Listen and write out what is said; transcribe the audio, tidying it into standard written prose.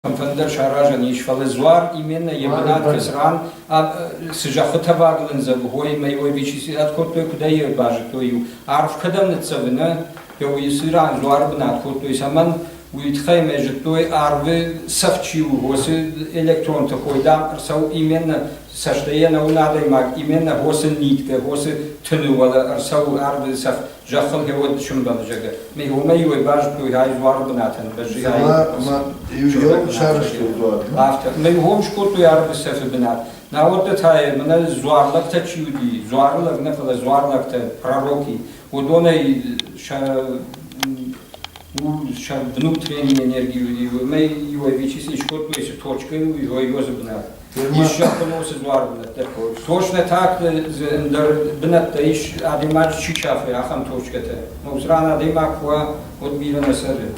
Кӕмфӕндӕр саразӕн ис, фӕлӕ дзуар именно йӕ бынат кӕцы ран цы зӕххы тӕвагыл ын зӕгъой, мӕ вичислав кодтой, куыдӕй йӕ базыдтой иу арф кӕдӕм ныццӕвы, нӕ, уыцы ран дзуары бынат кодтой, цӕмӕн, уый тыххӕй мӕ зыдтой, арвы цӕф чи у, уыцы электронты хой, дам, ӕрцӕуы именно цӕстӕй йӕ нӕ уыны адӕймаг, именно хосы ниткӕ, хосы тыны уӕлӕ ӕрцӕуы арвы цӕф зӕххыл гъеуӕд сымбӕлы, зӕгъгӕ. Ме уымӕй иуӕй базыдтой, ай дзуары бынатӕн бӕззы. Ӕмӕ сарӕзтой дзуар. Афтӕ. Мӕ иугом скодтой арвы цӕфы бынат. Науӕдта та мӕнӕ дзуарлӕгтӕ чи уыди, дзуары лӕг нӕ, фӕлӕ дзуарлӕгтӕ, пророки, уыдонӕй сӕ сӕ внутренний энерги уыди, уымӕй иуӕй вичиси скодтой, цы точкӕ уый уый бынат. Ис зӕххыл уыцы дзуары бынӕттӕ. Точно так дзы ӕндӕр бынӕттӕ ис, адӕймаджы чи сафы, ахӕм точкӕтӕ. Уыцы ран адӕймаг куы уа, уӕд бирӕ нӕ цӕры.